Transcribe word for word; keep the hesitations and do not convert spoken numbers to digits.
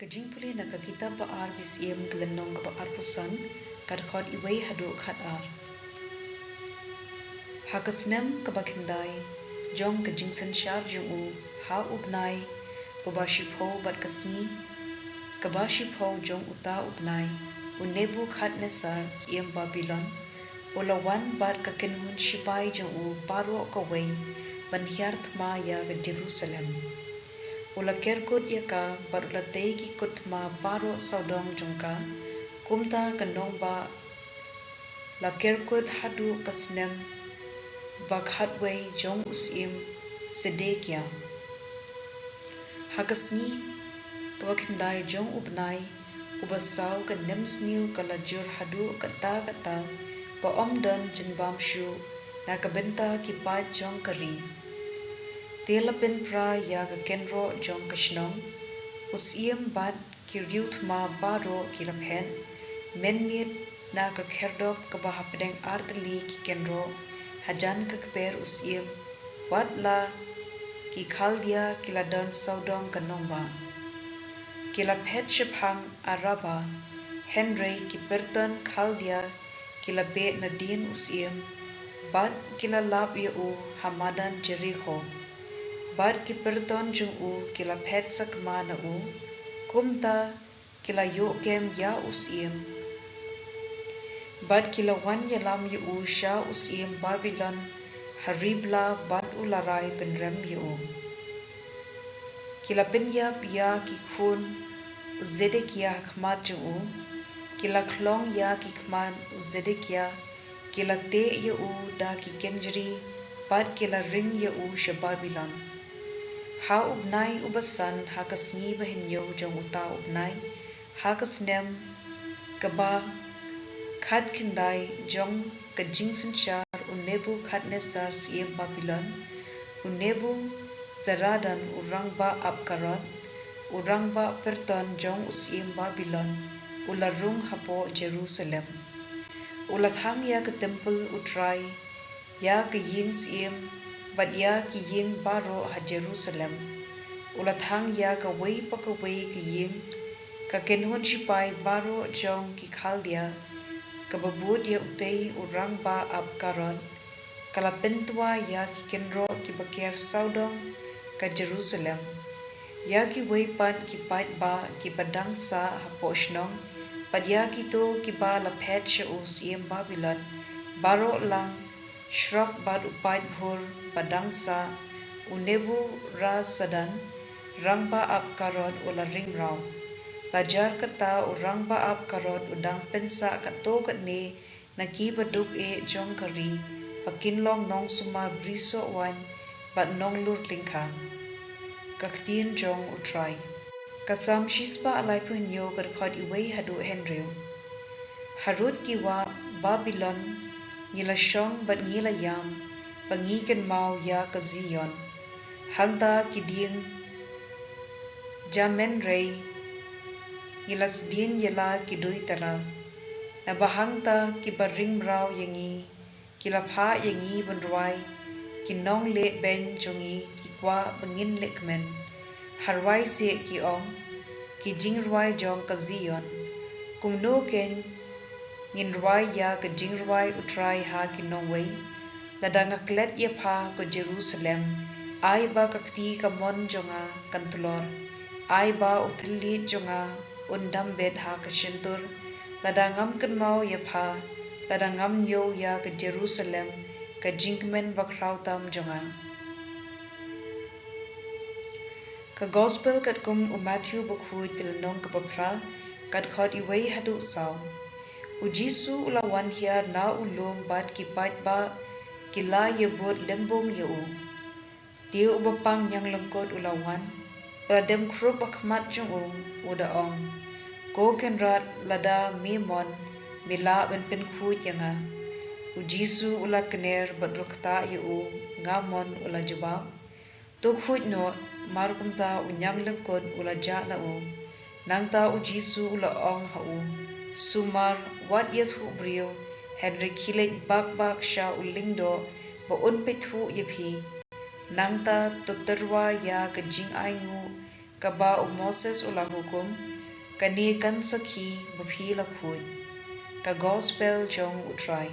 Ka jingpule na ka kitab ba ar Ki Syiem, ka lynnong kaba arphew san, ka dkhot wei haduh khat ar. Ha ka snem kaba khyndai jong ka jingsynshar jong u, ha u bnai uba shiphew bad ka sngi kaba shiphew jong uta u bnai, u Nebukhadnessar, syiem Babilon, u la wan bad ka kynhun shipai jong u baroh kawei ban hiar thma ïa ka Jerusalem. U la ker kut ïa ka bad u la tei ki kut thma baroh sawdong jong ka. Kumta ka nongbah la ker kut haduh ka snem ba khatwei jong u syiem Sedekia. Ha ka sngi kaba khyndai jong u bnai uba saw, ka nemsniew ka la jur haduh katta katta ba ym don jingbam shuh na ka bynta ki paid jong ka ri. Te la pynpra ïa ka kynroh jong ka shnong, u syiem bad ki riew thma baroh ki la phet mynmiet na ka khyrdop kaba hapdeng artylli ki kynroh hajan ka kper u syiem, wat la ki Khaldia ki la don sawdong ka nongbah. Ki la phet shaphang Araba, hynrei ki pyrton Khaldia ki la beh nadien u syiem, bad ki la lap ïa u ha madan Jerikho. Bad ki pyrton jong u ki la phet sakma na u, kumta ki la ïoh kem ïa u syiem. Bad ki la wan ïalam ïa u sha u syiem Babilon ha Ribla, bad u la rai pynrem ïa u. Ki la pynïap ïa ki khun u Zedekia ha khmat jong u. Ki la khlong ïa ki khmat u Zedekia, ki la teh ïa u da ki kynjri, bad ki la ring ïa u sha Babilon. Ha u bnai uba san, ha ka sngi ba hynñiew jong uta u bnai, ha ka snem kaba khatkhyndai jong ka jingsynshar u Nebukhadnessar, syiem Babilon, u Nebuzaradan u rangbah ap karod, u rangbah pyrton jong u syiem Babilon, u la rung hapoh Jerusalem. U la thang ïa ka templ U Trai, ïa ka ïing syiem, bad ïa ki ïing baroh ha Jerusalem. U la thang ïa kawei pa kawei ka ïing. Ka kynhun shipai baroh jong ki Khaldia, kaba bud ïa utei u rangbah ap karod, ka la pyntwa ïa ki kynroh kiba ker sawdong ka Jerusalem, ïa kiwei pat ki paidbah kiba dang sah hapoh shnong, bad ïa kito kiba la phet sha u syiem Babilon. Baroh lang shrok bad u paidbah ba dang sah, u Nebuzaradan rangbah ap karod u la ring mraw. La jar kata, u rangbah ap karod u dang pynsah katto katne na kiba duk eh jong ka ri, ba kin long nongsumar brisoh waiñ bad nonglur lyngkha. Ka ktien jong U Trai. Ka Salm shispah laiphew hynñiew, ka dkhot wei haduh hynriew. Harud ki wah Babilon, ngi la shong bad ngi la ïam, ba ngi kynmaw ïa ka Zion. Hangta ki dieng jamen rei, ngi la sdien ïa la ki dui tara. Naba hangta kiba ring mraw ïa ngi ki la phah ïa ngi ban rwai, ki nongleh beiñ jong ngi ki kwah ba ngin leh kmen. Ha rwai seh, ki ong, ki jingrwai jong ka Zion. Kumno keiñ ngin rwai ïa ka jingrwai U Trai ha ki nongwei? Lada nga klet ïa pha, ko Jerusalem, ai ba ka kti kamon jong nga kan tlor. Ai ba u thylliej jong nga un dam beit ha ka shyntur. Lada ngam kynmaw ïa pha, lada ngam ñiew ïa ka Jerusalem, ka jingkmen bakhraw tam jong nga. Ka Gospel katkum u Mathaios bakhuid, ka lynnong kaba phra, ka dkhot wei haduh saw. U Jisu u la wan hiar na u lum bad ki paidbah ki la ïabud lymbung ïa u. Te uba pang ñianglyngkut u la wan, u la dem khrup ha khmat jong u, u da ong, Ko Kynrad, lada me mon, me lah ban pynkhuid ïa nga. U Jisu u la kner bad u la ktah ïa u, Nga mon, u la jubab. To khuid noh. Markumta u ñianglyngkut u la jah na u. Nangta u Jisu u la ong ha u, Sumar, wat ïathuh briew, hynrei khie leit bak bak sha u lyngdoh ba un peit thuh ïa phi. Nangta to tyrwa ïa ka jingainguh kaba u Moses u la hukum, Kane kan sakhi ba phi la khuid. Ka Gospel jong U Trai.